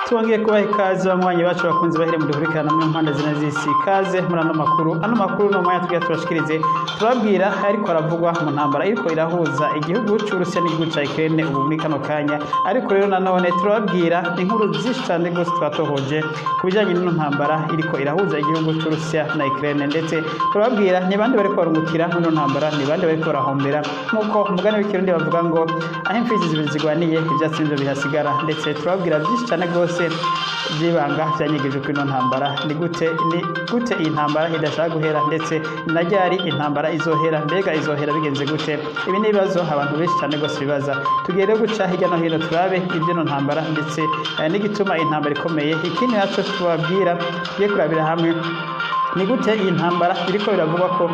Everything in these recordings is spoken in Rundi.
Twongeye kubaha ikaze, banywanyi bacu, bakunzi bahire mudukurikirana mu mpande zine z'isi. Ikaze muri ano makuru. Ano makuru ni umwanya tugira tubashikirize, turababwira ariko aravugwa mu ntambara iriko irahuza igihugu c'Uburusiya n'igihugu ca Ukraine ubu muri kano kanya. Ariko rero nanone turababwira inkuru byinshi cyane rwose twatohoje ku bijyanye n'ino ntambara iriko irahuza igihugu c'Uburusiya na Ukraine. Ndetse turababwira ni bande bariko barungukira muri ino ntambara, ni bande bariko barahombera, nk'uko umugani w'Ikirundi bavuga ngo aho imfizi zibiri zigwaniye, ivyatsi nivyo bihasigara. Ndetse turababwira byinshi cyane rwose by'ibanga vyanyegeje kuri ino ntambara. Ni gute iyi ntambara idashaka guhera, ndetse na ryari intambara izohera? Mbega izohera bigenze gute? Ibi ni ibibazo abantu benshi cyane rwose bibaza. Tugiye rero guca hirya no hino turabe iby'ino ntambara, ndetse n'igituma iyi ntambara ikomeye. Ikindi naco tubabwira, tugiye kurabira hamwe, ni gute iyi ntambara iriko biravugwa ko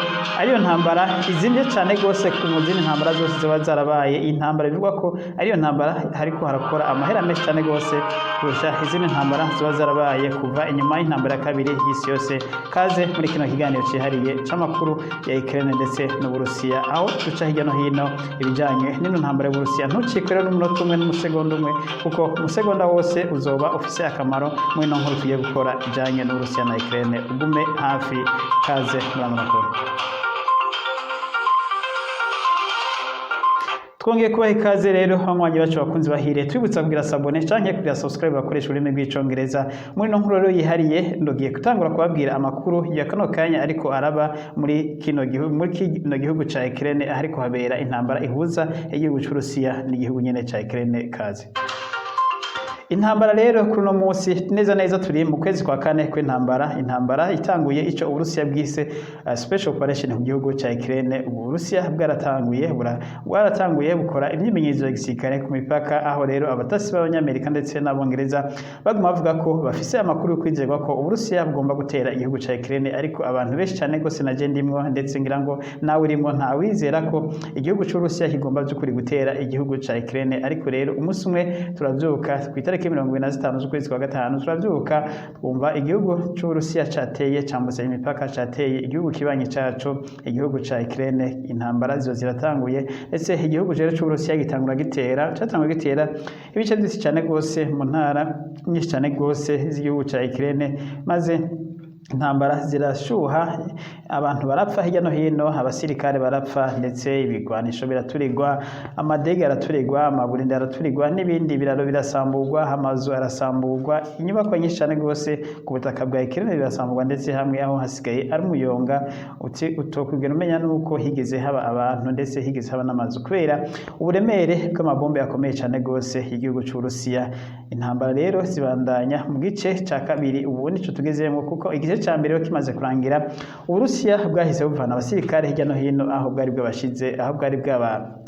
ariyo ntambara izimvye cane rwose ku mu zindi ntambara zose ziba zarabaye. Iyi ntambara bivugwa ko ariyo ntambara hariko harakora amahera menshi cane rwose kurusha izindi ntambara ziba zarabaye kuva inyuma y'intambara ya kabiri y'isi yose. Kaze muri kino kiganiro cihariye c'amakuru ya Ukraine ndetse n'Uburusiya, aho duca hirya no hino ibijanye n'ino ntambara y'Uburusiya. Ntucikwe rero n'umunota umwe n'umusegonda umwe, kuko umusegonda wose uzoba ufise akamaro muri ino nkuru tugiye gukora ijanye n'Uburusiya na Ukraine. Ugume hafi. Kaze muri ano makuru. Twongeye kubaha ikaze rero, abanywanyi bacu, bakunzi bahire. Twibutsa kugira s'abonner canke kugira subscribe bakoresha ururimi rw'Icongereza. Muri ino nkuru rero yihariye, ndogiye gutangura kubabwira amakuru ya kano kanya ariko araba muri kino gihugu ca Ukraine, ahariko habera intambara ihuza igihugu c'Urusiya n'igihugu nyene ca Ukraine. Kaze. Intambara rero kuri uno munsi, neza neza turi mu kwezi kwa kane kw'intambara. Intambara itanguye ico Uburusiya bwise special operation ku gihugu ca Ukraine. Uburusiya bwaratanguye bukora imyimenyerezo ya gisirikare ku mipaka, aho rero abatasi b'Abanyamerika ndetse n'Abongereza baguma bavuga ko bafise amakuru yo kwizerwa ko Uburusiya bugomba gutera igihugu ca Ukraine. Ariko abantu benshi cyane gose, na je ndimwo, ndetse ngira ngo nawe urimwo, ntawizera ko igihugu c'Uburusiya kigomba by'ukuri gutera igihugu ca Ukraine. Ariko rero umunsi umwe turavyuka ku itariki 25 z'ukwezi kwa gatanu, turavyuka twumva igihugu c'Uburusiya cateye, cambutse imipaka, cateye igihugu kibanyi caco, igihugu ca Ukraine. Intambara ziba ziratanguye. Ndetse igihugu rero c'Uburusiya gitangura gitera, catanguye gitera ibice byinshi cyane gose mu ntara nyinshi cyane gose z'igihugu ca Ukraine, maze intambara zirashuha, abantu barapfa hirya no hino, abasirikare barapfa, ndetse ibigwanisho biraturirwa, amadege araturirwa, amaburindi araturirwa, n'ibindi biraro birasamburwa, amazu arasamburwa, inyubako nyinshi cyane rwose ku butaka bwa Ukraine birasamburwa, ndetse hamwe aho hasigaye ari umuyonga utokwigera umenya nuko higeze haba abantu, ndetse higeze haba n'amazu, kubera uburemere bw'amabombe akomeye cyane rwose y'igihugu c'Uburusiya. Intambara rero zibandanya mu gice ca kabiri, ubu nico tugezemo, kuko igice ca mbere kimaze kurangira, Uburusiya bwahise buvana abasirikare hirya no hino aho bwari bwabashize, aho bwari bwaba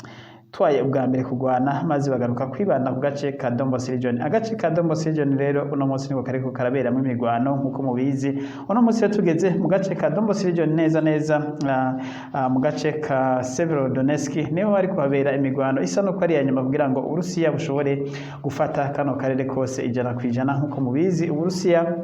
twaye ubwa mbere kugwana, maze bagaruka kwibanda ku gace ka Donbas Region. Agace ka Donbas Region rero uno munsi niko kariko karaberamwo imigwano. Nkuko mubizi, uno munsi rero tugeze mu gace ka Donbas Region, neza neza mu gace ka Severodonetsk, niho hariko habera imigwano isa nuko ari iya nyuma kugira ngo Uburusiya bushobore gufata kano karere kose 100%. Nkuko mubizi, Uburusiya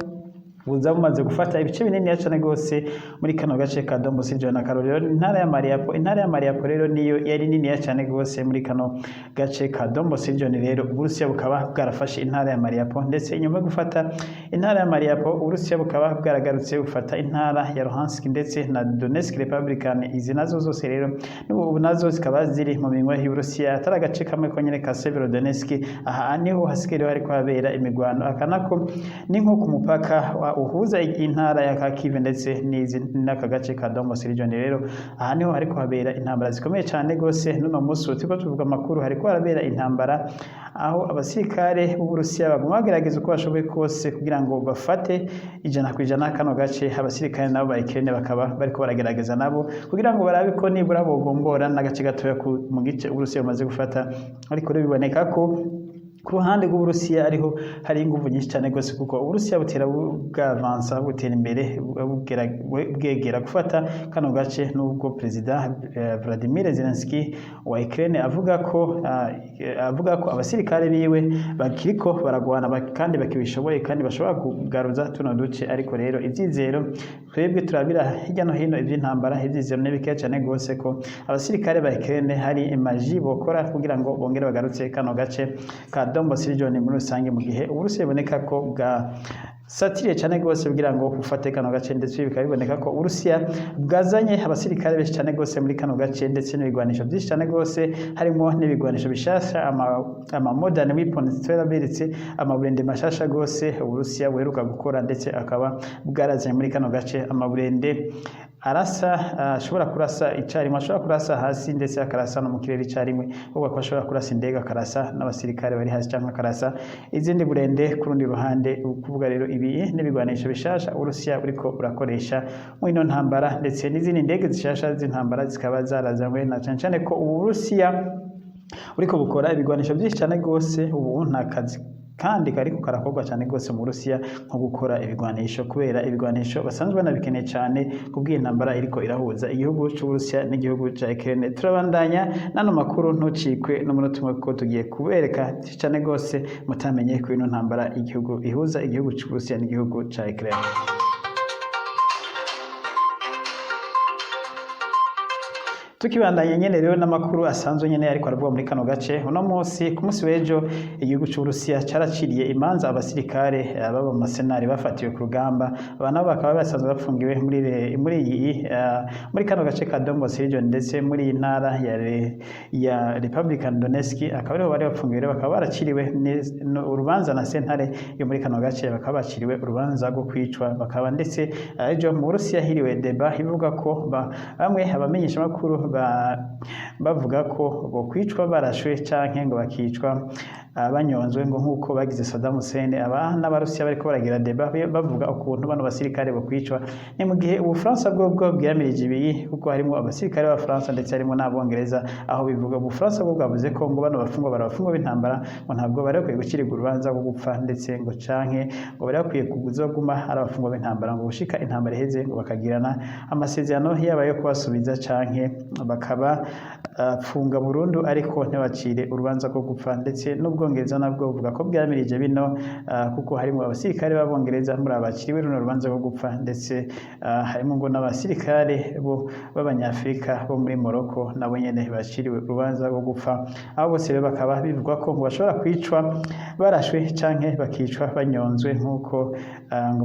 buza bumaze gufata ibice binini cyane rwose muri kano gace ka Donbas Region. Akarorero, intara ya Mariupol. Intara ya Mariupol rero niyo yari nini cyane rwose muri kano gace ka Donbas Region. Rero Uburusiya bukaba bwarafashe intara ya Mariupol, ndetse inyuma yo gufata intara ya Mariupol, Uburusiya bukaba bwaragarutse bufata intara ya Luhansk ndetse na Donetsk Republican. Izi nazo zose rero n'ubu nazo zikaba ziri mu minwe y'Uburusiya, atari agace kamwe konyene ka Severodonetsk. Aha niho hasigaye hariko habera imigwano. Aka nako ni nko ku mupaka uhuza intara ya Kharkiv ndetse n'izi n'aka gace ka Donbas Region. Rero aha niho hariko habera intambara zikomeye cyane gose. N'uno munsi turiko tuvuga amakuru, hariko harabera intambara, aho abasirikare b'Uburusiya baguma bagerageza uko bashoboye kose kugira ngo bafate 100% kano gace. Abasirikare nabo ba Ukraine bakaba bariko baragerageza nabo kugira ngo barabe ko nibura bogombora n'agace gatoya mu gice Uburusiya bumaze gufata. Ariko rero biboneka ko ku ruhande rw'Uburusiya ariho hari inguvu nyinshi cyane rwose, kuko Uburusiya butera bwavansa, butera imbere, bwegera gufata kano gace, nubwo Perezida Vladimir Zelensky wa Ukraine avuga ko abasirikare biwe bakiriko baragwana kandi bakibishoboye, kandi bashobora kugaruza tuno duce. Ariko rero ivyizero, twebwe turabira hirya no hino ivy'intambara, ivyizero ni bikeya cyane rwose ko abasirikare ba Ukraine hari imaji bokora kugira ngo bongere bagarutse kano gace ka Donbas region muri rusange, mu gihe Uburusiya biboneka ko bwa satiriye cyane rwose kugira ngo bufate kano gace. Ndetse bikaba biboneka ko Uburusiya bwazanye abasirikare benshi cyane rwose muri kano gace, ndetse n'ibigwanisho byinshi cyane rwose, harimo n'ibigwanisho bishasha, ama modern weapons twaraberetse, amaburende mashasha rwose Uburusiya buheruka gukora, ndetse akaba bwarazanye muri kano gace amaburende arasa, ashobora kurasa icyarimwe, ashobora kurasa hasi ndetse akarasa no mu kirere icyarimwe, ahubwo ko ashobora kurasa indege, akarasa n'abasirikare bari hasi, cyangwa akarasa izindi burende ku rundi ruhande. Ukuvuga rero ibi n'ibigwanisho bishasha Uburusiya buriko burakoresha mu ino ntambara, ndetse n'izindi ndege zishasha z'intambara zikaba zarazanywe, na cyane cyane ko Uburusiya buriko bukora ibigwanisho byinshi cyane rwose. Ubu nta kazi kandi kariko karakorwa cyane rwose mu Burusiya nko gukora ibigwanisho, kubera ibigwanisho basanzwe banabikeneye cyane kubw'intambara iriko irahuza igihugu c'Uburusiya n'igihugu ca Ukraine. Turabandanya n'ano makuru, ntucikwe n'umunota umwe, kuko tugiye kubereka cyane rwose mutamenye ko ino ntambara igihugu ihuza igihugu c'Uburusiya n'igihugu ca Ukraine. Tukibandanya nyene rero n'amakuru asanzwe nyene ariko aravuga muri kano gace, uno munsi, ku munsi w'ejo, igihugu c'Uburusiya caraciriye imanza abasirikare baba mu masenari bafatiwe ku rugamba. Aba nabo bakaba basanzwe bafungiwe muri kano gace ka Donbas region, ndetse muri iyi ntara ya Republican Donetsk, akaba ariho bari bafungiwe. Rero bakaba baraciriwe urubanza na sentare yo muri kano gace, bakaba baciriwe urubanza rwo kwicwa. Bakaba ndetse ejo mu Burusiya hiriwe débat ivuga ko bamwe abamenyesha makuru bavuga ko bokwicwa barashwe canke ngo bakicwa banyonzwe, ngo nk'uko bagize Saddam Hussein. Aba n'Abarusiya bariko baragira débat bavuga ukuntu bano basirikare bokwicwa. Ni mu gihe Ubufaransa bwo bwiyamirije ibi, kuko harimo abasirikare b'Abafaransa ndetse harimo n'Abongereza, aho bivuga Ubufaransa bwo bwavuze ko ngo bano bafungwa bari abafungwa b'intambara, ngo ntabwo bari bakwiye gucirirwa urubanza rwo gupfa, ndetse ngo canke ngo bari bakwiye kuzoguma ari abafungwa b'intambara, ngo gushika intambara iheze, ngo bakagirana amasezerano yaba yo kubasubiza canke bakaba funga burundu, ariko ntibacire urubanza rwo gupfa. Ndetse n'Ubwongereza nabwo buvuga ko bwamirije bino, kuko harimo abasirikare b'Abongereza muri abakiriwe runo rubanza rwo gupfa, ndetse harimo ngo n'abasirikare bo b'Abanyafrika bo muri Morocco nabo nyene baciriwe urubanza rwo gupfa. Abo bose rero bakaba bivugwa ko ngo bashobora kwicwa barashwe canke bakicwa banyonzwe, nk'uko ngo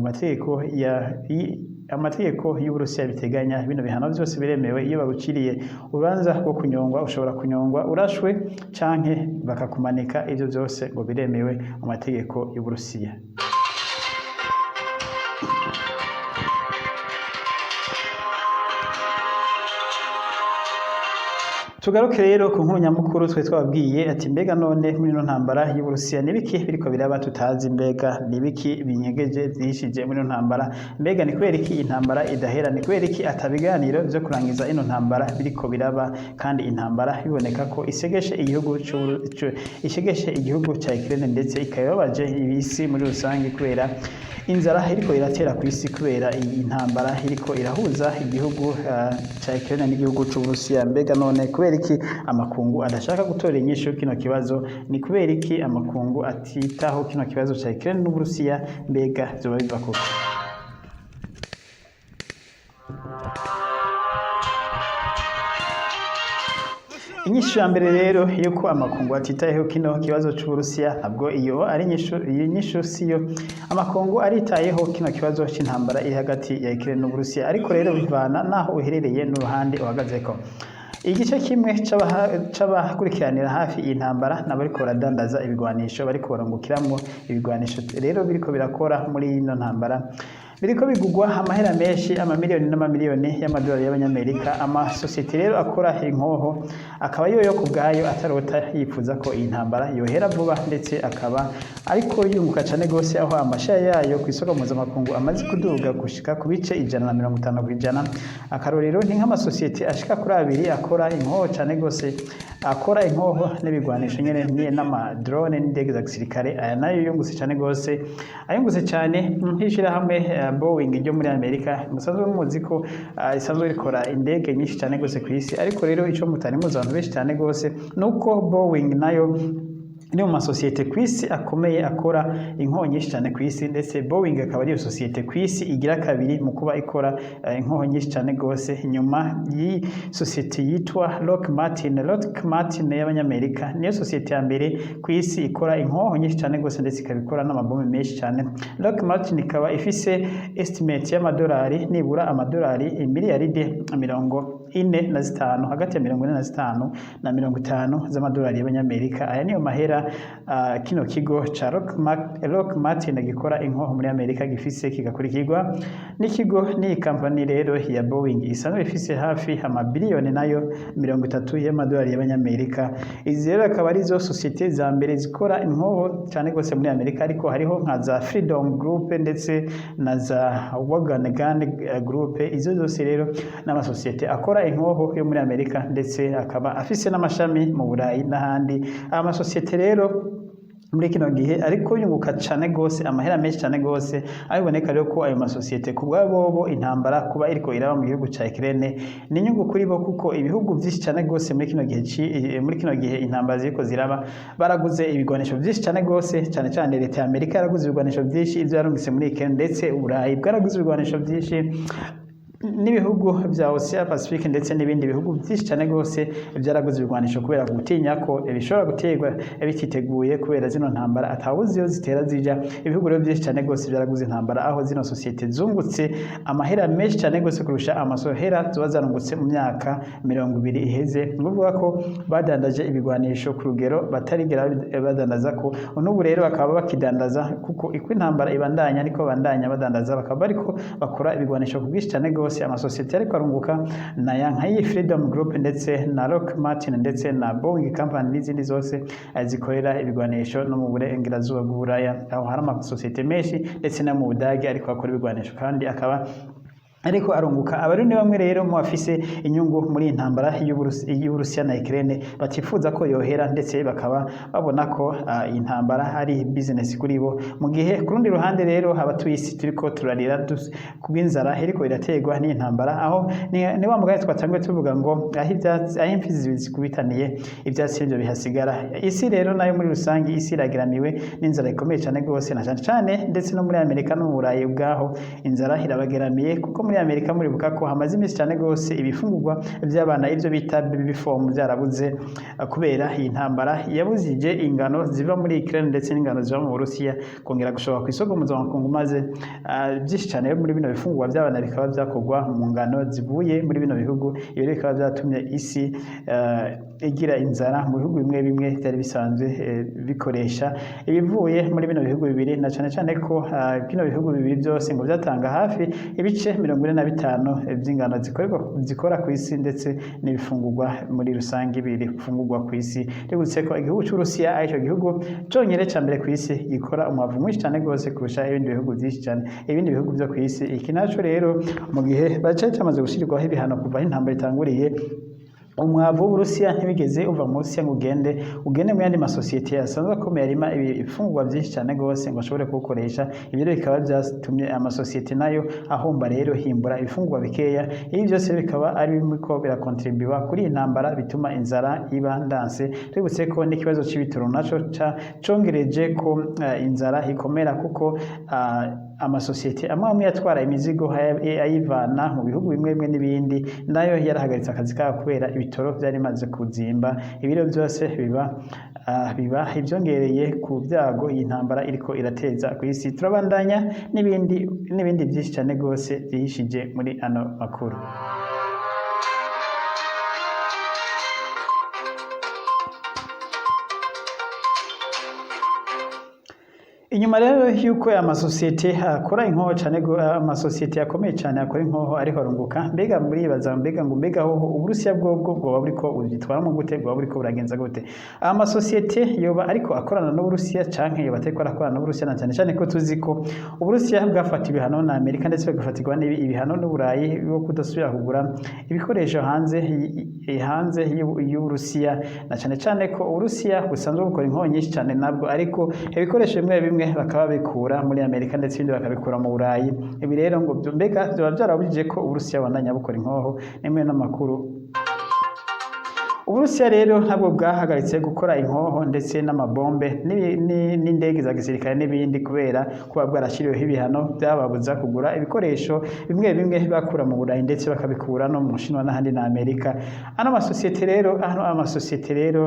amategeko y'Uburusiya biteganya. Bino bihano byose biremewe. Iyo baguciriye urubanza rwo kunyongwa, ushobora kunyongwa urashwe canke bakakumanika. Ivyo byose ngo biremewe mu mategeko y'Uburusiya. Tugaruke rero ku nkuru nyamukuru twe twababwiye ati: mbega none muri ino ntambara y'Uburusiya nibiki biriko biraba tutazi? Mbega nibiki binyegeje vyihishije muri ino ntambara? Mbega ni kubera iki intambara idahera? Ni kubera iki atabiganiro vyo kurangiza ino ntambara biriko biraba, kandi intambara biboneka ko isegeshe igihugu ishegeshe igihugu ca Ukraine, ndetse ikababaje isi muri rusange, kubera inzara iriko iratera ku isi kubera iyi ntambara iriko irahuza igihugu ca Ukraine n'igihugu c'Uburusiya? Mbega none kubera iki amakungu adashaka gutora inyishu kino kibazo? Ni kubera iki amakungu atitaho kino kibazo ca Ukraine n'Uburusiya? Mbega vyoba biva kuki? Inyishu ya mbere rero yuko amakungu atitayeho kino kibazo c'Uburusiya, ntabwo iyo ari inyishu. Iyi nyishu siyo. Amakungu aritayeho kino kibazo c'intambara iri hagati ya Ukraine n'Uburusiya, ariko rero bivana naho uherereye n'uruhande uhagazeko. Igice kimwe c'abakurikiranira hafi iyi ntambara n'abariko baradandaza ibigwanisho, bariko barungukiramwo. Ibigwanisho rero biriko birakora muri ino ntambara biriko bigugwa amahera menshi, amamiliyoni n'amamiliyoni y'amadolari y'Abanyamerika. Amasosiyete rero akora inkoho akaba yoyo ku bwayo atarota yifuza ko iyi ntambara yohera vuba, ndetse akaba ariko yunguka cane gose, aho amashare yayo ku isoko mpuzamakungu amaze kuduga gushika ku bice 150%. Akarorero ni nk'amasosiyete ashika kuri abiri akora inkoho cane gose, akora inkoho n'ibigwanisho nyene n'amadrone n'indege za gisirikare. Aya nayo yungutse cane gose, ayungutse cane nk'ishirahamwe Boeing ryo muri Amerika. Musanzwe muzi ko isanzwe rikora indege nyinshi cane gose ku isi. Ariko rero ico mutari muzi, abantu benshi cane gose, nuko Boeing nayo ni mu masosiyete ku isi akomeye akora inkoho nyinshi cyane ku isi, ndetse Boeing akaba ariyo sosiyete ku isi igira kabiri mu kuba ikora inkoho nyinshi cyane rwose, nyuma y'iyi sosiyete yitwa Lockheed Martin. Lockheed Martin y'Abanyamerika niyo sosiyete ya mbere ku isi ikora inkoho nyinshi cyane rwose, ndetse ikaba ikora n'amabombe menshi cyane. Lockheed Martin ikaba ifise estimate y'amadolari, nibura amadolari miliyaride 45, hagati ya 45 na 50 z'amadolari y'Abanyamerika. Aya niyo mahera kino kigo ca Lockheed Martin gikora inkoho muri Amerika gifise, kigakurikirwa n'ikigo n'iyi kampani rero ya Boeing isanzwe ifise hafi amabiliyoni nayo 30 y'amadolari y'Abanyamerika. Izi rero akaba arizo sosiyete za mbere zikora inkoho cyane rwose muri Amerika, ariko hariho nka za Freedom Group ndetse na za Wagon Gun Group. Izo zose rero n'amasosiyete akora inkoho yo muri Amerika, ndetse akaba afise n'amashami mu Burayi n'ahandi. Aya masosiyete rero muri kino gihe ariko yunguka cane gose amahera menshi cane gose, aho biboneka rero ko ayo masosiyete ku bwabo intambara kuba iriko iraba mu gihugu ca Ukraine ni inyungu kuri bo, kuko ibihugu vyinshi cane gose muri kino gihe intambara ziriko ziraba baraguze ibigwanisho vyinshi cane gose. Cane cane leta ya Amerika yaraguze ibigwanisho vyinshi, ivyo yarungitse muri Ukraine, ndetse Uburayi bwaraguze ibigwanisho vyinshi, n'ibihugu vya Ocean Pacific ndetse n'ibindi bihugu byinshi cyane gose byaraguze ibigwanisho kubera gutinya ko bishobora guterwa bititeguye, kubera zino ntambara atawuzi iyo zitera zija. Ibihugu rero byinshi cyane gose byaraguze intambara, aho zino sosiyete zungutse amahera menshi cyane gose kurusha amasohera ziba zarungutse mu myaka 20 iheze. Ni ukuvuga ko badandaje ibigwanisho ku rugero batarigera badandaza ko n'ubu rero bakaba bakidandaza, kuko uko intambara ibandanya ariko bandanya badandaza, bakaba bariko bakora ibigwanisho ku bwinshi cyane gose. Amasosiyete ariko arunguka na ya nka iyi Freedom Group ndetse na Lockheed Martin ndetse na Boeing Company n'izindi zose zikorera ibigwanisho no mu burengerazuba bw'Uburaya, aho hari amasosiyete menshi, ndetse no mu Budage ariko akora ibigwanisho kandi akaba ariko arunguka. Abarundi bamwe rero mu bafise inyungu muri iyi ntambara y'Uburusiya na Ukraine batifuza ko yohera, ndetse bakaba babona ko iyi ntambara ari business kuri bo, mu gihe ku rundi ruhande rero abatuye isi turiko turarira kubw'inzara iriko iraterwa n'iyi ntambara. Aho ni wa mugani twatanguye tuvuga ngo aho ivyatsi, aho imfizi zikubitaniye, ivyatsi nivyo bihasigara. Isi rero nayo muri rusange, isi irageramiwe n'inzara ikomeye cyane rwose, na cyane cyane ndetse no muri Amerika no mu Burayi ubwaho inzara irabageramiye, kuko muri Amerika muribuka ko hamaze iminsi cyane rwose ibifungurwa by'abana, ibyo bita baby food, byarabuze kubera iyi ntambara yabuzije ingano ziva muri Ukraine ndetse n'ingano ziva mu Burusiya kongera gushobora ku isoko mpuzamakungu, maze byinshi cyane muri bino bifungurwa by'abana bikaba byakorwa mu ngano zivuye muri bino bihugu. Ibi rero bikaba byatumye isi igira inzara mu bihugu bimwe bimwe byari bisanzwe bikoresha ibivuye muri bino bihugu bibiri, na cyane cyane ko bino bihugu bibiri byose ngo byatanga hafi ibice 45 by'ingano zikorerwa zikora ku isi, ndetse n'ibifungurwa muri rusange bifungurwa ku isi. Ributse ko igihugu cy'Uburusiya aricyo gihugu cyonyine cya mbere ku isi gikora umwavu mwinshi cyane rwose kurusha ibindi bihugu byinshi cyane, ibindi bihugu byo ku isi. Iki naco rero, mu gihe bace cyamaze gushyirwaho ibihano kuva aho intambara itanguriye, umwavu w'Uburusiya ntibigeze uva mu Burusiya ngo ugende mu yandi masosiyete asanzwe akomeye arima ibifungurwa byinshi cyane rwose ngo ashobore kuwukoresha. Ibyo rero bikaba byatumye amasosiyete nayo ahomba, rero himbura ibifungurwa bikeya. Ibi byose rero bikaba ari bimwe ko birakontribuwa kuri iyi ntambara, bituma inzara iba ndanse. Twibutse ko n'ikibazo c'ibitoro naco congereje ko inzara ikomera, kuko amasosiyete amwe amwe yatwara imizigo ayivana mu bihugu bimwe bimwe n'ibindi nayo yarahagaritse akazi kabo kubera ibitoro byari bimaze kuzimba. Ibiro byose biba ibyongereye ku byago iyi ntambara iriko irateza ku isi. Turabandanya n'ibindi n'ibindi byinshi cyane rwose byihishije muri ano makuru. Inyuma rero y'uko aya masosiyete akora inkoho cyane, amasosiyete akomeye cyane akora inkoho ariko arunguka, mbega muribaza mbega ngo mbega hoho Uburusiya bwobwo bwoba buriko buvyitwaramo gute, bwoba buriko buragenza gute? Aya masosiyete yoba ariko akorana n'Uburusiya canke yoba atariko arakorana n'Uburusiya, na cyane cyane ko tuzi ko Uburusiya bwafatiwe ibihano na Amerika, ndetse bugafatirwa ibihano n'Uburayi bwo kudasubira kugura ibikoresho hanze y'Uburusiya, na cyane cyane ko Uburusiya busanzwe bukora inkoho nyinshi cyane nabwo, ariko ibikoresho bimwe bimwe bakaba babikura muri Amerika ndetse ibindi bakabikura mu Burayi. Ibi rero ngo mbega byoba byarabujije ko Uburusiya bubandanya bukora inkoho? Nimwe n'amakuru. Uburusiya Uburusiya rero ntabwo bwahagaritse gukora inkoho ndetse n'amabombe n'indege za gisirikare n'ibindi, kubera kuba bwarashyiriweho ibihano byababuza kugura ibikoresho bimwe bimwe bakura mu Burayi, ndetse bakabikura no mu Bushinwa n'ahandi na Amerika. Ano masosiyete rero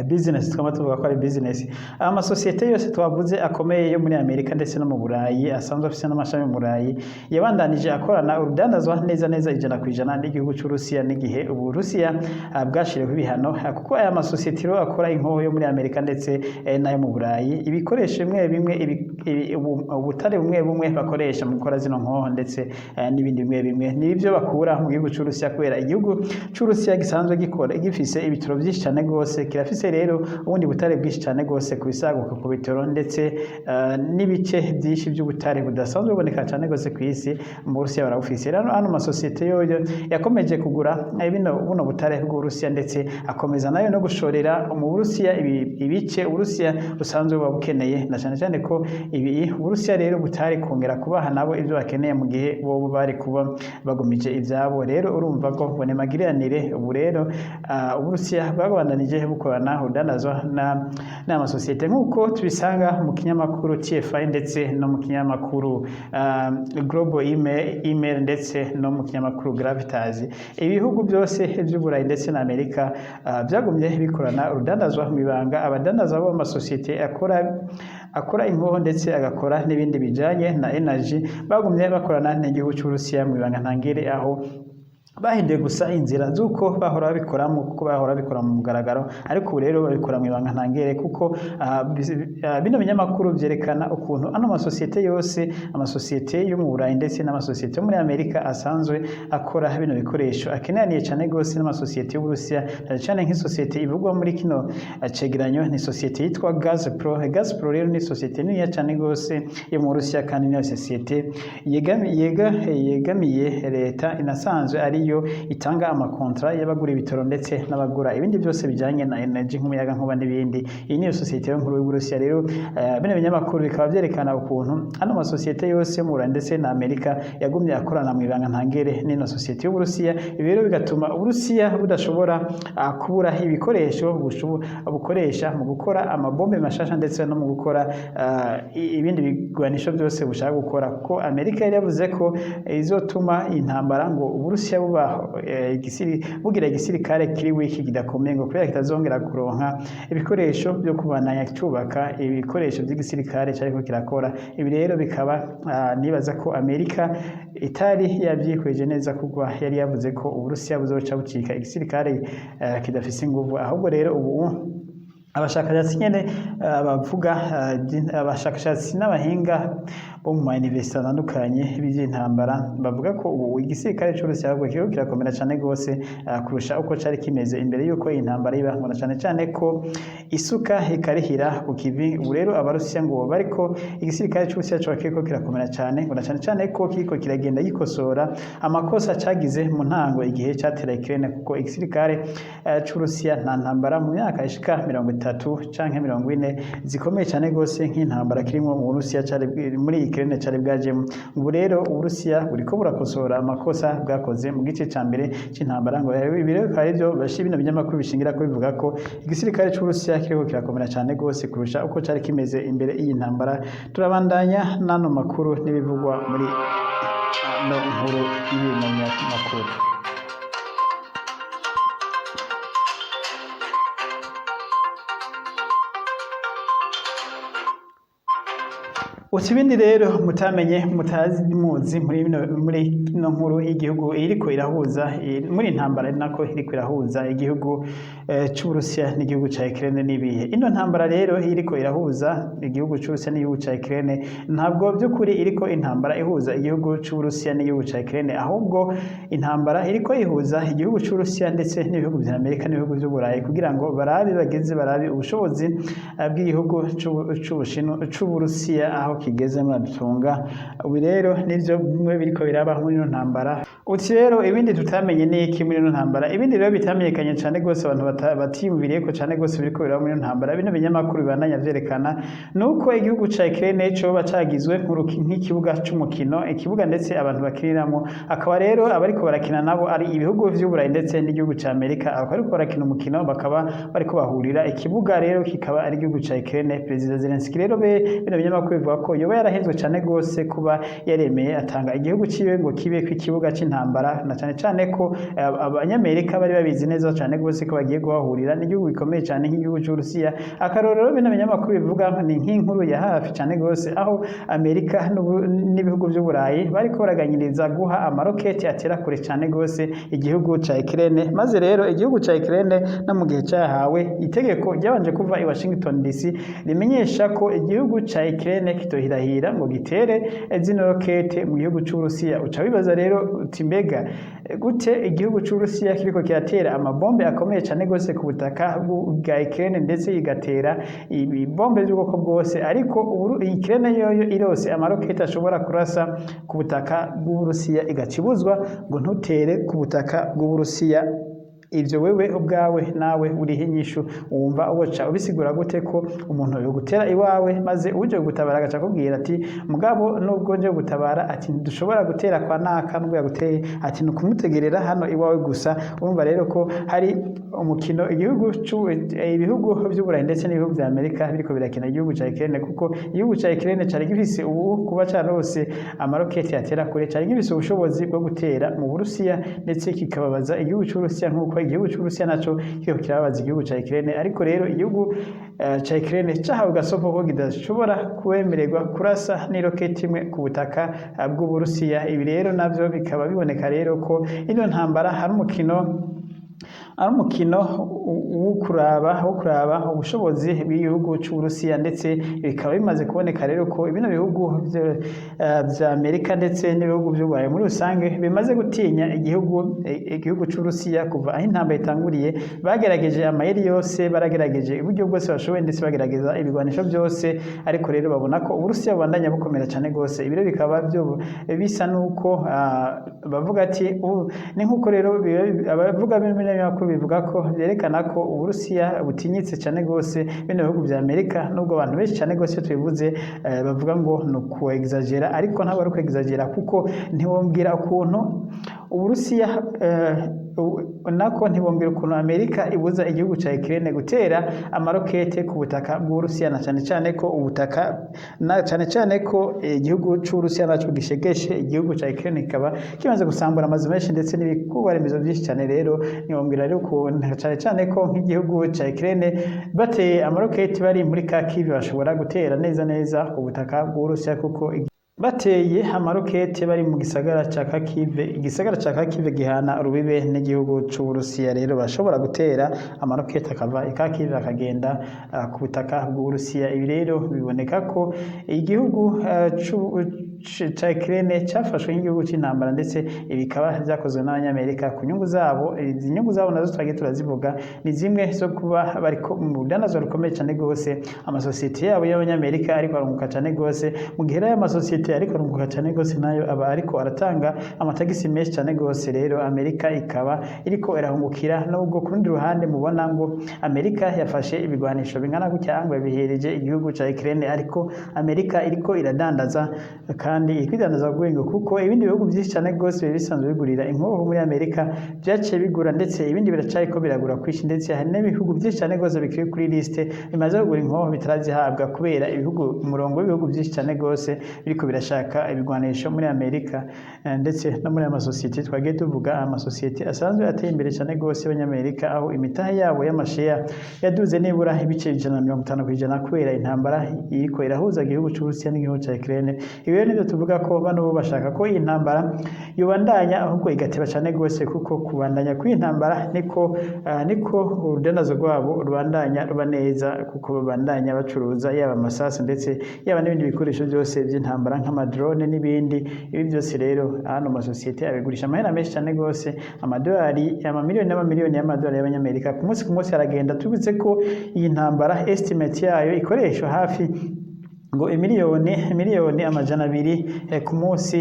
business, twaba tuvuga ko ari business. Amasosiyete yose twavuze akomeye yo muri Amerika ndetse no mu Burayi, asanzwe afise n'amashami mu Burayi, yabandanije akorana urudandazwa neza neza 100% n'igihugu c'Uburusiya n'igihe Uburusiya bwashiriweho ibihano, kuko aya masosiyete rero akora inkoho yo muri Amerika ndetse n'ayo mu Burayi, ibikoresho bimwe bimwe, ubutare bumwe bumwe bakoresha mu gukora zino nkoho ndetse n'ibindi bimwe bimwe, nibyo bakura mu gihugu c'Uburusiya, kubera igihugu c'Uburusiya gisanzwe gikora, gifise ibitoro vyinshi cane gose. Kirafise rero ubundi butare bwinshi cane gose ku bisaguka ku bitoro, ndetse n'ibice byinshi by'ubutare budasanzwe buboneka cane gose ku isi, mu Burusiya barabufise. Rero ano masosiyete yoyo yakomeje kugura bino buno butare bw'Uburusiya, ndetse akomeza nayo no gushorera mu Burusiya ibice Uburusiya busanzwe buba bukeneye, na cane cane ko ibi Uburusiya rero butari kongera kubaha nabo ivyo bakeneye mu gihe bobo bari kuba bagumije ivyabo. Rero urumva ko ngo ni magiranire. Ubu rero Uburusiya bwabandanije bukorana urudandazwa na n'amasosiyete, nk'uko tubisanga mu kinyamakuru TFI, ndetse no mu kinyamakuru Global Email, ndetse no mu kinyamakuru Gravitas. Ibihugu byose by'Uburayi ndetse na Amerika byagumye bikorana urudandazwa mu ibanga. Abadandaza b'amasosiyete akora inkoho ndetse agakora n'ibindi bijanye na energy bagumye bakorana n'igihugu cy'Uburusiya mu ibanga ntangere, aho bahinduye gusa inzira z'uko bahora babikoramo, kuko bahora babikora mu mugaragaro, ariko ubu rero babikora mu ibanga ntangere, kuko bino binyamakuru vyerekana ukuntu ano masosiyete yose, amasosiyete yo mu Burayi ndetse n'amasosiyete yo muri Amerika asanzwe akora bino bikoresho, akeneraniye cane gose n'amasosiyete y'Uburusiya, cyane cyane nk'isosiyete ivugwa muri kino cegeranyo ni sosiyete yitwa Gazprom. Gazprom rero ni sosiyete niniya cane gose yo mu Burusiya, kandi niyo sosiyete yegamiye leta, inasanzwe ariyo itanga amakontra y'abagura ibitoro ndetse n'abagura ibindi byose bijyanye na energy nk'umuyaga nkuba n'ibindi. Iyi niyo sosiyete nkuru y'Uburusiya. Rero bino binyamakuru bikaba byerekana ukuntu ano masosiyete yose yo mu Burayi ndetse na Amerika yagumye akorana mu ibanga ntangere n'ino sosiyete y'Uburusiya. Ibi rero bigatuma Uburusiya budashobora kubura ibikoresho bukoresha mu gukora amabombe mashasha ndetse no mu gukora ibindi bigwanisho byose bushaka gukora, kuko Amerika yari yavuze ko izotuma intambara ngo Uburusiya buba bugira igisirikare kiri wiki, kidakomeye, ngo kubera kitazongera kuronka ibikoresho byo kubandanya cyubaka ibikoresho by'igisirikare cyariko kirakora. Ibi rero bikaba nibaza ko Amerika itari yabyikweje neza, kuko yari yavuze ko Uburusiya buzoca bucika igisirikare kidafise inguvu. Ahubwo rero ubu abashakashatsi nyene bavuga, abashakashatsi n'abahinga bo mu ma université atandukanye by'intambara, bavuga ko ubu igisirikare c'Uburusiya ahubwo kiriko kirakomera cane gose kurusha uko cari kimeze imbere y'uko iyi ntambara iba, ngo na cane cane ko isuka ikarihira ku kivi. Ubu rero Abarusiya ngo bariko, igisirikare c'Uburusiya coba kiriko kirakomera cane, ngo na cane cane ko kiriko kiragenda gikosora amakosa cagize mu ntango igihe catera Ukraine, kuko igisirikare c'Uburusiya nta ntambara mu myaka ishika 30 canke 40 zikomeye cane gose nk'intambara kirimwo mu Burusiya cari muri Ukraine cari bwajemo. Ubu rero Uburusiya buriko burakosora amakosa bwakoze mu gice ca mbere c'intambara. Ngo ibi rero bikaba arivyo bino binyamakuru bishingira ko bivuga ko igisirikare c'Uburusiya kiriko kirakomera cane gose kurusha uko cari kimeze imbere y'iyi ntambara. Turabandanya n'ano makuru n'ibivugwa muri ano nkuru y'ibinyamakuru. Uti ibindi rero mutamenye, mutazi, muzi muri ino nkuru y'igihugu iriko irahuza muri intambara, ari nako iriko irahuza igihugu c'Uburusiya n'igihugu ca Ukraine n'ibihe. Ino ntambara rero iriko irahuza igihugu c'Uburusiya n'igihugu ca Ukraine, ntabwo by'ukuri iriko intambara ihuza igihugu c'Uburusiya n'igihugu ca Ukraine, ahubwo intambara iriko ihuza igihugu c'Uburusiya ndetse n'ibihugu vya Amerika n'ibihugu vy'Uburayi, kugira ngo barabe bageze barabe ubushobozi bw'igihugu c'Ubushinwa, c'Uburusiya aho kigeze, muradutunga. Ubu rero nivyo bimwe biriko biraba muri ino ntambara. Uti rero ibindi tutamenye ni iki muri ino ntambara? Ibindi rero bitamenyekanye cane gose, abantu batiyumviriyeko cane gose, biriko biraba muri ino ntambara, bino binyamakuru bibandanya vyerekana, nuko igihugu ca Ukraine coba cagizwe nk'ikibuga c'umukino, ikibuga ndetse abantu bakiniramwo, akaba rero abariko barakina nabo ari ibihugu vy'Uburayi ndetse n'igihugu ca Amerika. Akaba ariko barakina umukino, bakaba bariko bahurira, ikibuga rero kikaba ari igihugu ca Ukraine. Perezida Zelensky rero, be bino binyamakuru bivuga ko yoba yarahenzwe cane gose kuba yaremeye atanga igihugu ciwe ngo kibe kw'ikibuga c'intambara, na cane cane ko Abanyamerika bari babizi neza cane gose ko bagiye guhahurira n'igihugu gikomeye cane nk'igihugu c'Uburusiya. Akarorero bino binyamakuru bivuga ni nk'inkuru ya hafi cane gose, aho Amerika n'ibihugu vy'Uburayi bariko baraganyiriza guha amaroketi atera kure cane gose igihugu ca Ukraine. Maze rero igihugu ca Ukraine, no mu gihe cahawe itegeko ryabanje kuva i Washington DC rimenyesha ko igihugu ca Ukraine kitohirahira ngo gitere zino rokete mu gihugu c'Uburusiya. Uca wibaza rero uti: mbega gute igihugu c'Uburusiya kiriko kiratera amabombe akomeye cane gose ku butaka bwa Ukraine, ndetse igatera ibibombe by'ubwoko bwose, ariko Ukraine yoyo irose amaroketi ashobora kurasa ku butaka bw'Uburusiya, igacibuzwa ngo ntutere ku butaka bw'Uburusiya? Ivyo wewe ubwawe nawe uriho inyishu. Wumva woca ubisigura gute ko umuntu yogutera iwawe, maze uje gutabara agaca akubwira ati: mugabo nubwo nje gutabara, ati ntidushobora gutera kwa naka nubwo yaguteye, ati ni ukumutegerera hano iwawe gusa? Urumva rero ko hari umukino ibihugu vy'Uburayi ndetse n'ibihugu vya Amerika biriko birakina igihugu ca Ukraine, kuko igihugu ca Ukraine cari gifise ubu kuba carose amaroketi atera kure, cari gifise ubushobozi bwo gutera mu Burusiya, ndetse kikababaza igihugu c'Uburusiya nk'uko igihugu c'Uburusiya naco kiriko kirababaza igihugu ca Ukraine. Ariko rero igihugu ca Ukraine cahawe gasopo ko kidashobora kwemererwa kurasa n'iroketi imwe ku butaka bw'Uburusiya. Ibi rero navyo bikaba biboneka rero ko ino ntambara hari umukino, ari umukino wo kuraba ubushobozi bw'igihugu c'Uburusiya. Ndetse bikaba bimaze kuboneka rero ko bino bihugu vya Amerika ndetse n'ibihugu vy'Uburayi muri rusange bimaze gutinya igihugu c'Uburusiya. Kuva aho intambara itanguriye, bagerageje amayeri yose, baragerageje uburyo bwose bashoboye, ndetse bagerageza ibigwanisho byose, ariko rero babona ko Uburusiya bubandanya bukomera cane gose. Ibiro bikaba byo bisa nuko bavuga ati ni nkuko rero abavuga bino binyamakuru bivuga ko byerekana ko Uburusiya butinyitse cyane gose bino bihugu vya Amerika, nubwo abantu benshi cyane gose iyo tubivuze bavuga ngo ni uku-exagera, ariko ntabwo ari uku-exagera, kuko ntiwombwira ukuntu Uburusiya nako ntibombwira ukuntu Amerika ibuza igihugu ca Ukraine gutera amarokete ku butaka bw'Uburusiya, na cane cane ko ubutaka, na cane cane ko igihugu c'Uburusiya naco gishegeshe igihugu ca Ukraine, kikaba kimaze gusambura amazu menshi ndetse n'ibikorwa remezo byinshi cyane. Rero ntibombwira rero ukuntu, cane cane ko nk'igihugu ca Ukraine bateye amaroketi bari muri Kharkiv, bashobora gutera neza neza ku butaka bw'Uburusiya, kuko bateye amarokete bari mu gisagara ca Kharkiv, igisagara ca Kharkiv gihana urubibe n'igihugu c'Uburusiya, rero bashobora gutera amarokete akava i Kharkiv akagenda ku butaka bw'Uburusiya. Ibi rero biboneka ko igihugu ca Ukraine cafashwe nk'igihugu c'intambara, ndetse bikaba vyakozwe n'Abanyamerika ku nyungu zabo. Izi nyungu zabo nazo twagiye turazivuga, ni zimwe zo kuba bariko mu rudandazwa rukomeye cane gose, amasosiyete yabo y'Abanyamerika ariko arunguka cane gose. Mu gihe rero ayo masosiyete ariko arunguka cane gose, nayo aba ariko aratanga amatagisi menshi cane gose. Rero Amerika ikaba iriko irahungukira, nubwo ku rundi ruhande mubona ngo Amerika yafashe ibigwanisho bingana gutya ngo yabihereje igihugu ca Ukraine, ariko Amerika iriko iradandaza, kandi iriko idandaza rwego, kuko ibindi bihugu byinshi cane gose biba bisanzwe bigurira inkoho muri Amerika vyaciye bigura, ndetse ibindi biracariko biragura kwinshi, ndetse hari n'ibihugu byinshi cane gose bikiri kuri liste bimaze kugura inkoho bitarazihabwa, kubera ibihugu, umurongo w'ibihugu byinshi cane gose biriko birashaka ibigwanisho muri Amerika, ndetse no muri aya masosiyete twagiye tuvuga, amasosiyete asanzwe ateye imbere cane gose y'Abanyamerika, aho imitahe yabo y'amasheya yaduze nibura ibice 150% kubera intambara iriko irahuza igihugu c'Uburusiya n'igihugu ca Ukraine. Ibi rero nivyo tuvuga ko bano bo bashaka ko iyi ntambara yobandanya, ahubwo igateba cane gose, kuko kubandanya kw'iyi ntambara niko urudandazo rwabo rubandanya ruba neza, kuko babandanya bacuruza yaba amasasu ndetse yaba n'ibindi bikoresho byose by'intambara nk'amadrone n'ibindi. Ibi byose rero hano masosiyete abigurisha amahera menshi cyane gose, amadolari, amamiliyoni n'amamiliyoni y'amadolari y'Abanyamerika ku munsi ku munsi aragenda. Tubutse ko iyi ntambara estimate yayo ikoreshwa hafi Ngo imiliyoni 200 ku munsi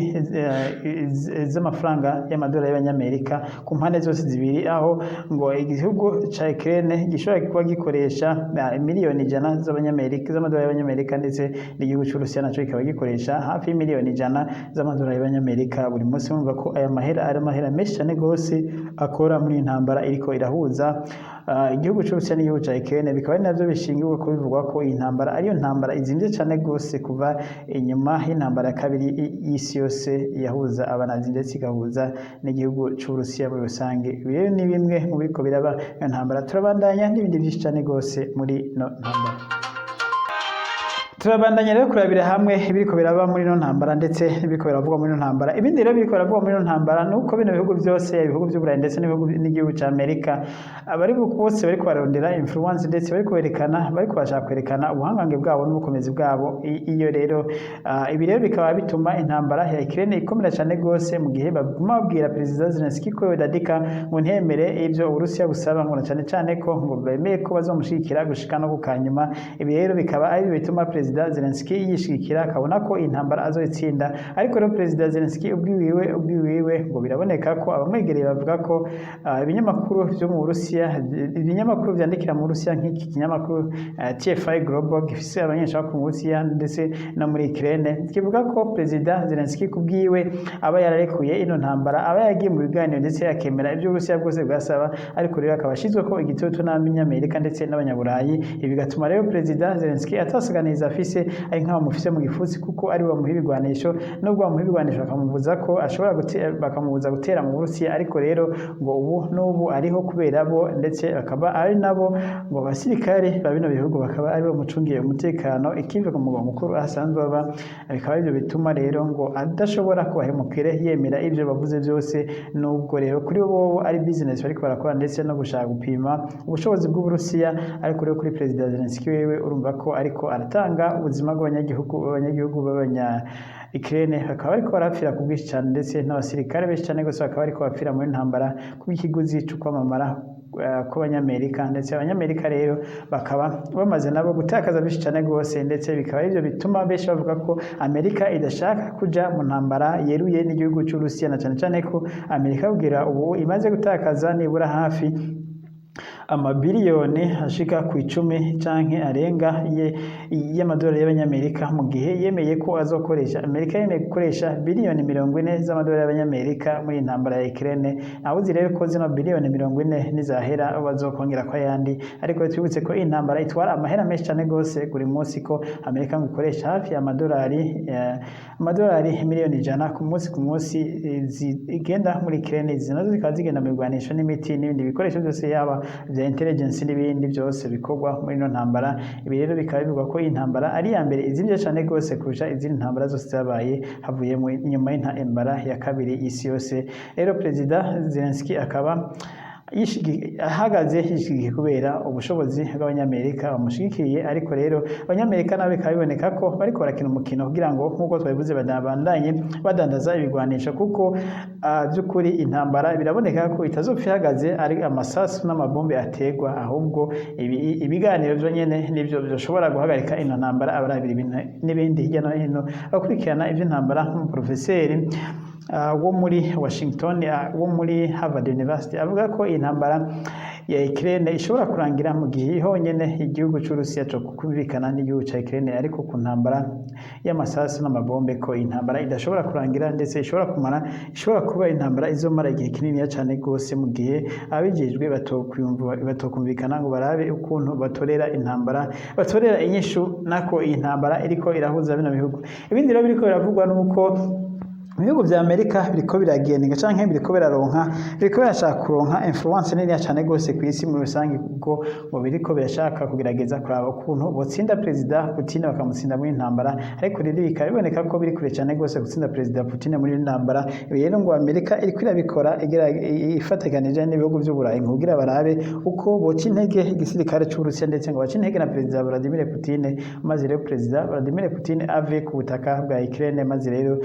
z'amafaranga y'amadolari y'abanyamerika ku mpande zose zibiri, aho ngo igihugu ca Ukraine gishobora kuba gikoresha 100 miliyoni z'abanyamerika, z'amadolari y'abanyamerika, ndetse n'igihugu c'Uburusiya naco kikaba gikoresha hafi y'100 miliyoni z'amadolari y'abanyamerika buri munsi. Urumva ko aya mahera ari amahera menshi cane gose akora muri iyi ntambara iriko irahuza igihugu c'Uburusiya n'igihugu ca Ukraine. Bikaba ari navyo bishingirwa ko bivugwa ko iyi ntambara ariyo ntambara izimvye cane gose kuva inyuma y'intambara ya kabiri y'isi yose yahuza abanazi ndetse igahuza n'igihugu c'Uburusiya muri rusange. Ibi rero ni bimwe mu biriko biraba iyo ntambara. Turabandanya n'ibindi vyinshi cane gose muri ino ntambara. Turabandanya rero kurabira hamwe ibiriko biraba muri ino ntambara ndetse n'ibiriko biravugwa muri ino ntambara. Ibindi rero biriko biravugwa muri ino ntambara ni uko bino bihugu byose, ibihugu vy'Uburayi ndetse n'ibihugu n'igihugu ca Amerika, abari bose bariko bararondera influence, ndetse bariko berekana, bariko bashaka kwerekana ubuhangange bwabo n'ubukomezi bwabo. Iyo rero ibi rero bikaba bituma intambara ya Ukraine ikomera cane gose, mu gihe baguma babwira Perezida Zelensky ko yodadika, ngo ntiyemere ivyo Uburusiya busaba, ngo na cane cane ko ngo bemeye ko bazomushigikira gushika no ku kanyuma. Ibi rero bikaba ari byo bituma Perezida Zelensky yishigikira, akabona ko intambara azoyitsinda. Ariko rero Perezida Zelensky ubwiwiwe ngo biraboneka ko abamwegereye bavuga ko ibinyamakuru vyo mu Burusiya, ibinyamakuru vyandikira mu Burusiya, nk'iki kinyamakuru TFI Global gifise abanyeshuri mu Burusiya ndetse no muri Ukraine, kivuga ko Perezida Zelensky kubwiwe aba yararekuye ino ntambara, aba yagiye mu biganiro ndetse akemera ibyo Uburusiya bwose bwasaba, ariko rero akaba ashizwe ko igitutu n'abanyamerika ndetse n'abanyaburayi. Ibi bigatuma rero Perezida Zelensky atasaganiza afise, ari nk'aho bamufise mu gipfunsi, kuko ari bo bamuha ibigwanisho. Nubwo bamuha ibigwanisho bakamubuza ko ashobora bakamubuza gutera mu Burusiya, ariko rero ngo ubu n'ubu ariho kubera bo, ndetse bakaba ari nabo ngo abasirikare ba bino bihugu bakaba ari bo bamucungiye umutekano ikive ku mugwa mukuru aho asanzwe aba. Bikaba arivyo bituma rero ngo adashobora kubahemukire, yemera ivyo bavuze byose, nubwo rero kuri bo ari business bariko barakora ndetse no gushaka gupima ubushobozi bw'Uburusiya. Ariko rero kuri Perezida Zelensky wewe, urumva ko ariko aratanga ubuzima bw'abanyagihugu b'abanya Ukraine, bakaba bariko barapfira ku bwinshi cyane, ndetse n'abasirikare benshi cyane gose bakaba bariko bapfira muri ntambara kubw'ikiguzi co kwamamara kw'abanyamerika. Ndetse abanyamerika rero bakaba bamaze nabo gutakaza byinshi cyane rwose, ndetse bikaba arivyo bituma benshi bavuga ko Amerika idashaka kuja mu ntambara yeruye n'igihugu c'Uburusiya, na cane cane ko Amerika kugira ubu imaze gutakaza nibura hafi amabiliyoni ashika ku 10 canke arenga y'amadolari y'abanyamerika, mu gihe yemeye ko azokoresha, Amerika yemeye gukoresha biliyoni 40 z'amadolari y'abanyamerika muri iyi ntambara ya Ukraine. Uzi rero ko zino biliyoni 40 nizahera bazokongera ko ayandi. Ariko twibutse ko iyi ntambara itwara amahera menshi cyane gose buri munsi, ko Amerika ngo ikoresha hafi amadolari 100 miliyoni ku munsi zigenda muri Ukraine. Izi nazo zikaba zigenda mu bigwanisho n'imiti n'ibindi bikoresho byose, yaba vya intelligence n'ibindi byose bikorwa muri ino ntambara. Ibi rero bikaba bivugwa ko iyi ntambara ari iya mbere izimvye cane gose kurusha izindi ntambara zose zabaye havuye inyuma y'intambara ya kabiri y'isi yose. Rero Perezida Zelensky akaba ahagaze yishigikiye kubera ubushobozi bw'abanyamerika bamushigikiye. Ariko rero abanyamerika nabo bikaba biboneka ko bariko barakina umukino kugira ngo, nk'uko twabivuze, badabandanye badandaza ibigwanisho, kuko by'ukuri intambara biraboneka ko itazopfa ihagaze ari amasasu n'amabombe ategwa, ahubwo ibiganiro vyo nyene nivyo byoshobora guhagarika ino ntambara. Abarabira ibintu n'ibindi hirya no hino, abakurikirana ivy'intambara, nk'umuprofeseri wo muri Washington, wo muri Harvard University, avuga ko intambara ya Ukraine ishobora kurangira mu gihe honyene igihugu c'Urusiya co kumvikana n'igihugu ca Ukraine, ariko ku ntambara y'amasasu n'amabombe ko intambara idashobora kurangira, ndetse ishobora kumara, ishobora kuba intambara izomara igihe kininiya cane gose, mu gihe abijejwe batokumvikana ngo barabe ukuntu batorera intambara, batorera inyishu nako iyi ntambara iriko irahuza bino bihugu. Ibindi rero biriko biravugwa nuko ibihugu vya Amerika biriko biragenga canke biriko biraronka, biriko birashaka kuronka influence niniya cane gose kw'isi muri rusange, kuko ngo biriko birashaka kugerageza kuraba ukuntu botsinda Perezida Putin, bakamutsinda muri ntambara. Ariko rero bikaba biboneka ko biri kure cane gose gutsinda Perezida Putin muri ntambara. Ibi rero ngo Amerika iriko irabikora ifatikanije n'ibihugu vy'Uburayi, ngo kugira barabe uko boca intege igisirikare c'Uburusiya, ndetse ngo bace intege na Perezida Vladimir Putin, maze rero Perezida Vladimir Putin ave ku butaka bwa Ukraine, maze rero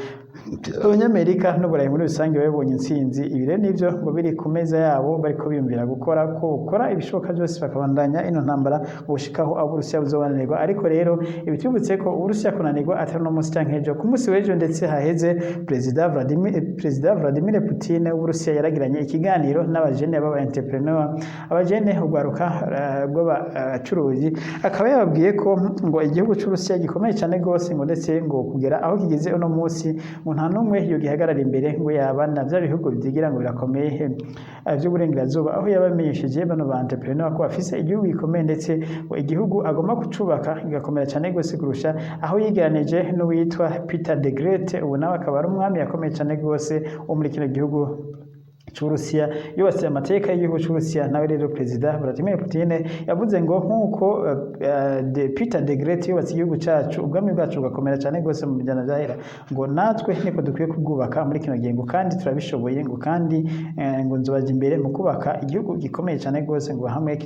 Abanyamerika n'Uburayi muri rusange babonye intsinzi. Ibi rero nivyo ngo biri ku meza yabo, bariko biyumvira gukora ko gukora ibishoboka byose bakabandanya ino ntambara gushikaho abo Uburusiya buzobananirwa. Ariko rero ibi twibutse ko Uburusiya kunanirwa atari uno munsi canke ejo. Ku munsi w'ejo ndetse haheze, Perezida Vladimir Putin w'Uburusiya yaragiranye ikiganiro n'abajene b'aba entrepreneur, abajene, urwaruka rw'abacuruzi, akaba yababwiye ko ngo igihugu c'Uburusiya gikomeye cyane gose, ngo ndetse ngo kugera aho kigeze uno munsi ngo nta n'umwe yogihagarara imbere, ngo yaba na vya bihugu vyigira ngo birakomeye vy'uburengerazuba, aho yabamenyesheje bano ba entrepreneur ko bafise igihugu gikomeye, ndetse ngo igihugu agomba kucubaka kigakomera cyane gose kurusha, aho yigeranije n'uwitwa Peter the Great. Ubu nawe akaba ari umwami yakomeye cyane gose wo muri kino gihugu c'Uburusiya, yubatse amateka y'igihugu c'Uburusiya. Nawe rero Perezida Vladimir Putin yavuze ngo nk'uko de Peter the Great yubatse igihugu cacu, ubwami bwacu bugakomera cyane gose mu bijana vyahera, ngo natwe niko dukwiye kubwubaka muri kino gihe, ngo kandi turabishoboye, ngo kandi ngo nzobaja imbere mu kubaka igihugu gikomeye cyane gose, ngo hamwe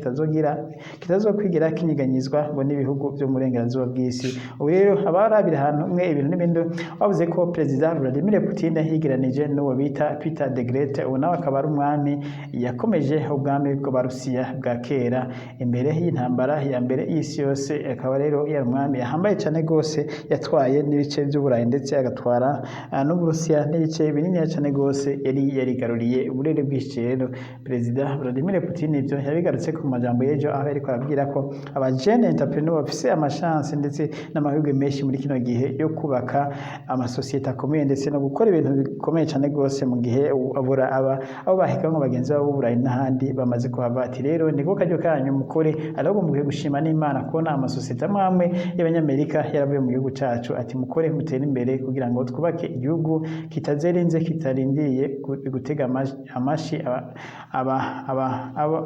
kitazokwigira kinyiganyizwa ngo n'ibihugu vyo mu burengerazuba bw'isi. Ubu rero abarabira ahantu umwe ibintu n'ibindi bavuze ko Perezida Vladimir Putin yigeranije n'uwo bita Peter the Great. Ubu nawe akaba ari umwami yakomeje ubwami bw'Abarusiya bwa kera imbere y'intambara ya mbere y'isi yose, akaba rero yari umwami yahambaye cyane gose, yatwaye n'ibice by'Uburayi, ndetse agatwara n'Uburusiya n'ibice binini cyane gose yari yarigaruriye uburere bwinshi. Rero Perezida Vladimir Putin ibyo yabigarutse ku majambo y'ejo, aho yariko arabwira ko abajene entrepreneur bafise amashanse ndetse n'amahirwe menshi muri kino gihe yo kubaka amasosiyete akomeye, ndetse no gukora ibintu bikomeye cyane gose, mu gihe abura aba abo bahiganwa bagenzi babo b'Uburayi n'ahandi bamaze kuhava. Ati rero niko karyo kanyu, mukore, ahubwo mukwiye gushima n'Imana kubona amasosiyete amwe amwe y'Abanyamerika yaravuye mu gihugu cacu. Ati mukore, mutere imbere kugira ngo twubake igihugu kitazerinze, kitarindiriye gutega amashi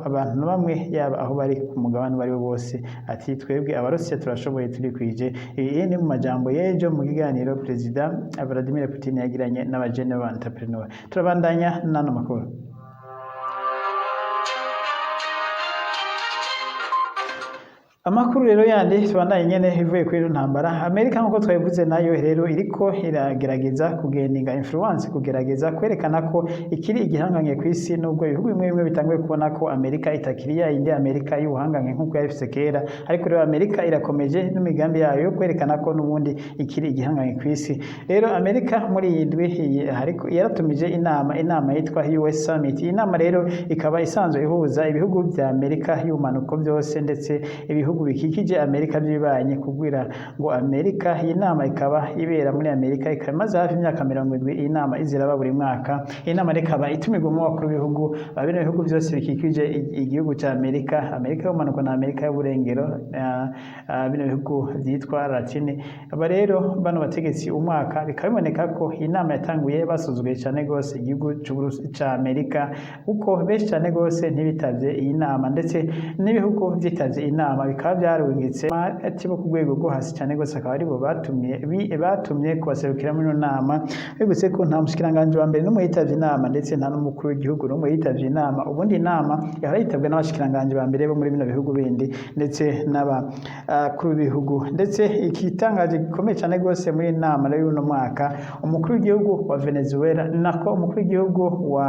abantu bamwe, yaba aho bari ku mugabane uwo ari wo wose. Ati twebwe Abarusiya turashoboye, turikwije. Ibi ni mu majambo y'ejo mu kiganiro Perezida Vladimir Putin yagiranye n'abajene b'aba entrepreneur. Turabandanya n'ano makuru. Amakuru rero yandi tubandanye nyene ivuye kuri ino ntambara. Amerika, nkuko twabivuze, nayo rero iriko iragerageza kugeninga influence, kugerageza kwerekana ko ikiri igihangange ku isi, nubwo ibihugu bimwe bimwe bitanguye kubona ko Amerika itakiri ya yindi Amerika y'ubuhangange nkuko yari ifise kera. Ariko rero Amerika irakomeje n'imigambi yayo yo kwerekana ko n'ubundi ikiri igihangange ku isi. Rero Amerika muri iyi ndwi hariko yaratumije inama yitwa US Summit. Iyi nama rero ikaba isanzwe ihuza ibihugu vya Amerika y'ubumanuko byose, ndetse ibihugu bikikije Amerika by'ibanye, kugira ngo Amerika, iyi nama ikaba ibera muri Amerika, ikaba imaze hafi imyaka 70 iyi nama iziraba buri mwaka. Iyi nama rero ikaba itumirwamo abakuru b'ibihugu ba bino bihugu byose bikikije igihugu cya Amerika, Amerika y'ubumanuko na Amerika y'uburengero, bino bihugu byitwa Latine. Aba rero bano bategetsi umwaka bikaba biboneka ko iyi nama yatanguye basuzuguye cyane rwose igihugu ca Amerika, kuko benshi cyane rwose ntibitavye iyi nama, ndetse n'ibihugu vyitavye iyi nama bikaba byarungitse ati bo ku rwego rwo hasi cyane rwose, akaba aribo batumye kubaserukira muri ino nama. Bibutse ko nta mushikiranganji wa mbere n'umwe yitavye inama, ndetse nta n'umukuru w'igihugu n'umwe yitavye inama. Ubundi inama yahora yitabwa n'abashikiranganji ba mbere bo muri bino bihugu bindi, ndetse n'abakuru b'ibihugu. Ndetse igitangaje gikomeye cyane rwose muri iyi nama rero y'uno mwaka, umukuru w'igihugu wa Venezuela, nako umukuru w'igihugu wa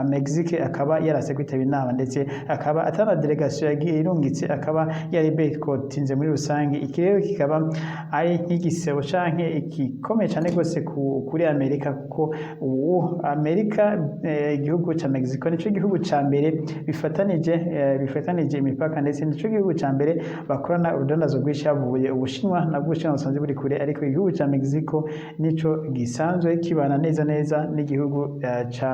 Mexique, akaba yarase kwitaba inama, ndetse akaba atana delegation yagiye irungitse, akaba yari boycottinze muri rusange. Iki rero kikaba ari nk'igisebo canke igikomeye cyane rwose kuri Amerika, kuko ubu Amerika, igihugu ca Mexico nico gihugu ca mbere bifatanije imipaka, ndetse nico gihugu ca mbere bakorana urudandazo rwinshi, havuye Ubushinwa. Nabwo Ubushinwa busanzwe buri kure, ariko igihugu ca Mexico nico gisanzwe kibana neza neza n'igihugu ca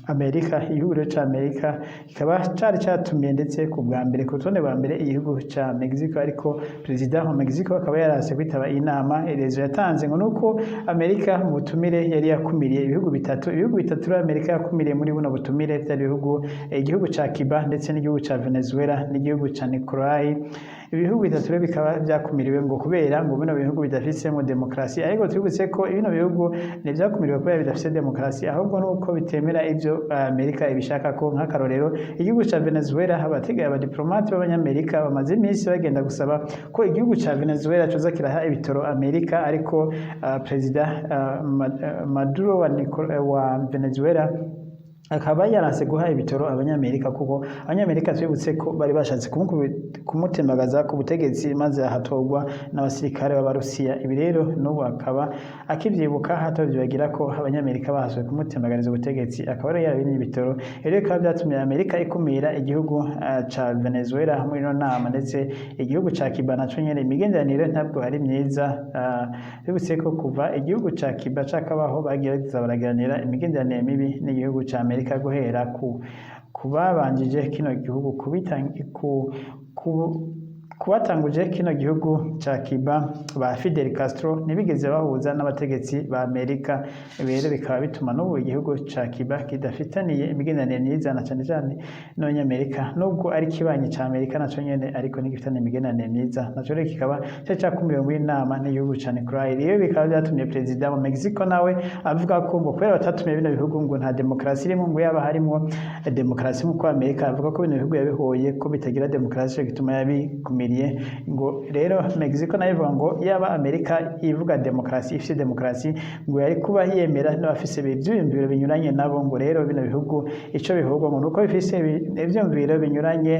Amerika. Igihugu rero ca Amerika kikaba cari catumiye, ndetse ku bwa mbere, ku rutonde rwa mbere, igihugu ca Mexico, ariko perezida wa Mexico akaba yarase kwitaba iyi nama. Irezo yatanze ngo nuko Amerika mu butumire yari yakumiriye ibihugu bitatu. Ibihugu bitatu rero Amerika yakumiriye muri buno butumire byari ibihugu, igihugu ca Cuba, ndetse n'igihugu ca Venezuela, n'igihugu ca Nicaragua. Ibihugu bitatu rero bikaba vyakumiriwe ngo kubera ngo bino bihugu bidafisemo demokarasi. Ariko twibutse ko bino bihugu ntivyakumiriwe kubera bidafise demokarasi, ahubwo nuko bitemera ivyo Amerika ibishaka ko. Nk'akarorero, igihugu ca Venezuela, abategeye abadiplomate b'Abanyamerika bamaze iminsi bagenda gusaba ko igihugu ca Venezuela coza kiraha ibitoro Amerika, ariko Perezida Maduro wa Venezuela akaba yaranse guha ibitoro Abanyamerika, kuko Abanyamerika, twibutse ko bari bashatse kumutembagaza ku butegetsi, maze ahatorwa n'abasirikare b'Abarusiya. Ibi rero n'ubu akaba akivyibuka, hatovyibagira ko Abanyamerika bahaswe kumutembagariza ubutegetsi, akaba rero yarabinye ibitoro. Rero bikaba vyatumye Amerika ikumira igihugu ca Venezuela muri ino nama. Ndetse igihugu ca Cuba naco nyene imigenderanire ntabwo ari myiza. Bibutse ko kuva igihugu ca Cuba cakabaho, bagiye baragiranira imigenderanire mibi n'igihugu ca Amerika, guhera ku kubabanjije kino gihugu, ku kubatanguje kino gihugu ca Cuba, ba Fidel Castro, ntibigeze bahuza n'abategetsi ba Amerika. Ibi rero bikaba bituma n'ubu igihugu ca Cuba kidafitaniye imigenderanire myiza na cane cane n'Abanyamerika, nubwo ari kibanyi ca Amerika naco nyene, ariko ntigifitaniye imigenderanire myiza. Naco rero kikaba cari cakumiriwe muri nama n'igihugu ca Nicaragua. Rero bikaba vyatumye perezida wa Mexico nawe avuga ko ngo kubera batatumiye bino bihugu, ngo nta demokarasi irimwo, ngo yaba harimwo demokarasi nk'uko Amerika avuga ko bino bihugu yabihoye ko bitagira demokarasi, ico gituma yabikumiriye. Ngo rero Mexico nayo ivuga ngo yaba Amerika ivuga demokarasi, ifise demokarasi, ngo yari kuba yemera n'abafise ivyiyumviro binyuranye nabo. Ngo rero bino bihugu ico bihogwa ngo nuko bifise ivyiyumviro binyuranye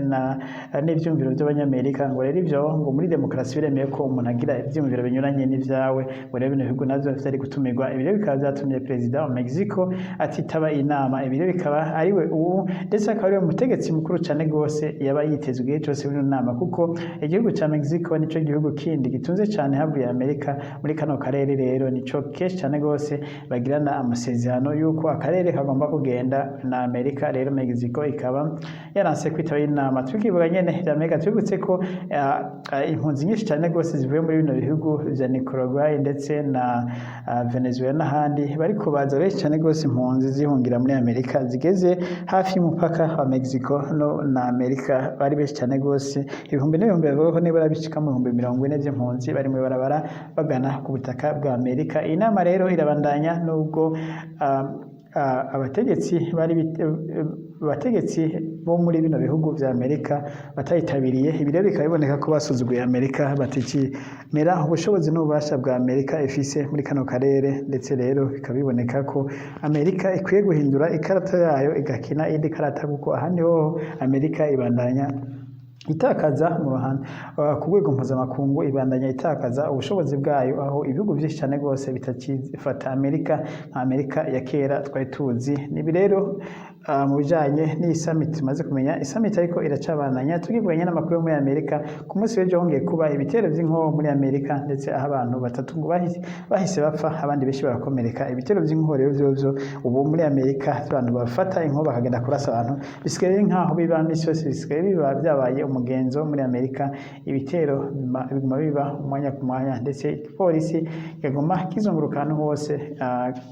na n'ivyiyumviro vy'Abanyamerika. Ngo rero ivyo ngo muri demokarasi biremeye ko umuntu agira ivyiyumviro binyuranye n'ivyawe. Ngo rero bino bihugu navyo vyari gutumirwa. Ibi rero bikaba vyatumye perezida wa Mexico atitaba inama. Ibi rero bikaba ariwe ubu, ndetse akaba ariwe mutegetsi mukuru cane gose yaba yitezwe igihe cose muri ino nama, kuko igihugu ca Mexico nico gihugu kindi gitunze cane havuye Amerika muri kano karere. Rero nico kenshi cane gose bagirana amasezerano yuko akarere kagomba kugenda na Amerika. Rero Mexico ikaba yaranse kwitaba inama. Tukivuga nyene vya Amerika, twibutse ko impunzi nyinshi cane gose zivuye muri bino bihugu vya Nicaragua ndetse na Venezuela n'ahandi, bariko baza benshi cane gose, impunzi zihungira muri Amerika, zigeze hafi y'umupaka wa Mexico no na Amerika. Bari benshi cane gose, ibihumbi n'ibihumbi, bavuga ko nibura bishika mu 40,000 vy'impunzi bari mw'ibarabara bagana ku butaka bwa Amerika. Iyi nama rero irabandanya nubwo abategetsi bo muri bino bihugu vya Amerika batayitabiriye. Ibi rero bikaba biboneka ko basuzuguye Amerika, batikimera ubushobozi n'ububasha bwa Amerika ifise muri kano karere. Ndetse rero bikaba biboneka ko Amerika ikwiye guhindura ikarata yayo, igakina iyindi karata, kuko ahandi hoho Amerika ibandanya itakaza mu ruhando ku rwego mpuzamakungu, ibandanya itakaza ubushobozi bwayo, aho ibihugu byinshi cyane rwose bitakifata Amerika nka Amerika ya kera twari tuzi. Nibi rero mu bijanye n'iyi summit tumaze kumenya. Summit ariko iracabandanya. Tugivuganye n'amakuru yo muri Amerika, ku munsi w'ejo hongeye kuba ibitero vy'inkoho muri Amerika, ndetse aho abantu batatu ngo bahise bapfa, abandi benshi barakomereka. Ibitero vy'inkoho rero vyovyo ubu muri Amerika, abantu bafata inkoho bakagenda kurasa abantu, bisigaye nkaho biba misi yose, bisigaye biba byabaye umugenzo muri Amerika. Ibitero biguma biba umwanya ku mwanya, ndetse igipolisi kiguma kizunguruka ahantu hose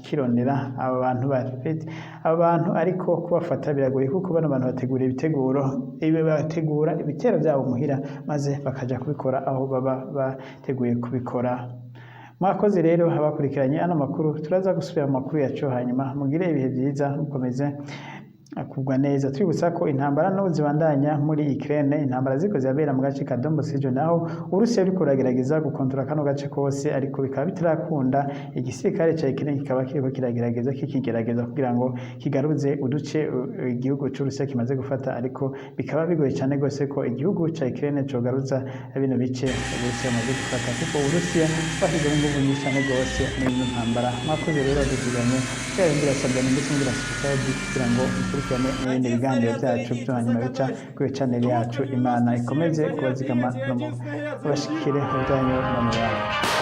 kirondera aba bantu aba bantu, ariko kubafata biragoye, kuko bano bantu bategura ibiteguro, ibi bategura ibitero byabo muhira, maze bakaja kubikora aho baba bateguye kubikora. Mwakoze rero abakurikiranye ano makuru. Turaza gusubira mu makuru yacu hanyuma. Mugire ibihe byiza, mukomeze kugwa neza. Twibutsa ko intambara n'ubu zibandanya muri Ukraine. Intambara ziko zirabera mu gace ka Donbas region, naho Uburusiya buriko buragerageza gukontrola kano gace kose, ariko bikaba bitarakunda. Igisirikare ca Ukraine kikaba kiriko kiragerageza, kikigerageza kugira ngo kigaruze uduce igihugu c'Uburusiya kimaze gufata, ariko bikaba bigoye cane gose ko igihugu ca Ukraine cogaruza bino bice Uburusiya bumaze gufata, kuko Uburusiya bashyizemo inguvu nyinshi cane gose muri ino ntambara. Mwakoze rero duziganye birasabwa, ndetse ngira subscribe kugira ngo mukurikirane n'ibindi biganiro byacu byo hanyuma bica kuri channel yacu. Imana ikomeze kubazigama no mu bashikire mu byanyu no mu banyu.